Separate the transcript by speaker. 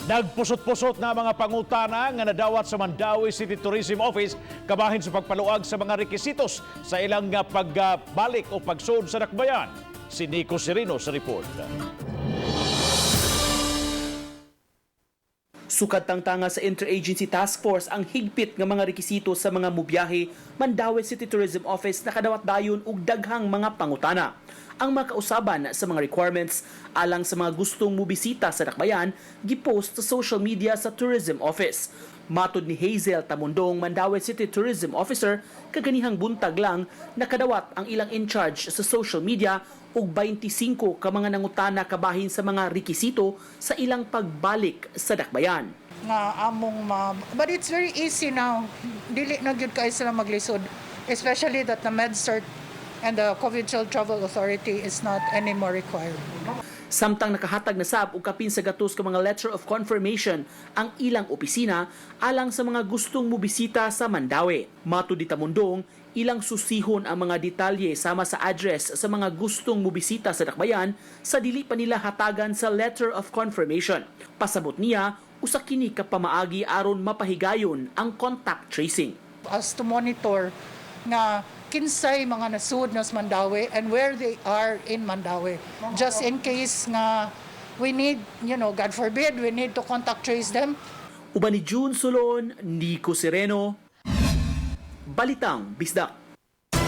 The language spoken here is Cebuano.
Speaker 1: Nagpusot-pusot na mga pangutana nga nadawat sa Mandaue City Tourism Office kabahin sa pagpaluag sa mga rekisitos sa ilang pagbalik o pagsud sa dakbayan. Si Nico Sereno sa report.
Speaker 2: Sukad tangtanga sa Interagency Task Force ang higpit nga mga rekisito sa mga mubiyahe, Mandaue City Tourism Office nakadawat dayon og daghang mga pangutana. Ang mga kausaban sa mga requirements alang sa mga gustong mubisita sa dakbayan gipost sa social media sa Tourism Office. Matod ni Hazel Tamundong, Mandaue City Tourism Officer, kaganihang buntag lang nakadawat ang ilang in charge sa social media og 25 ka mga nangutana kabahin sa mga rekisito sa ilang pagbalik sa dakbayan.
Speaker 3: Nga among ma, but it's very easy now. Dili na gyud kay sila maglisod, especially that the MedCert and the COVID Shield Travel Authority is not anymore required.
Speaker 2: Samtang nakahatag na sab og kapin sa gatos ka mga letter of confirmation ang ilang opisina alang sa mga gustong mobisita sa Mandaue. Matud ni Tamundong, ilang susihon ang mga detalye sama sa address sa mga gustong mobisita sa dakbayan sa dili pa nila hatagan sa letter of confirmation. Pasabot niya, usa kini ka pamaagi aron mapahigayon ang contact tracing.
Speaker 3: Us to monitor nga kinsay mga nasud na sa Mandaue and where they are in Mandaue, just in case nga we need, God forbid, we need to contact trace them.
Speaker 2: Uban ni June Solon, Nico Sereno, Balitang Bisdak.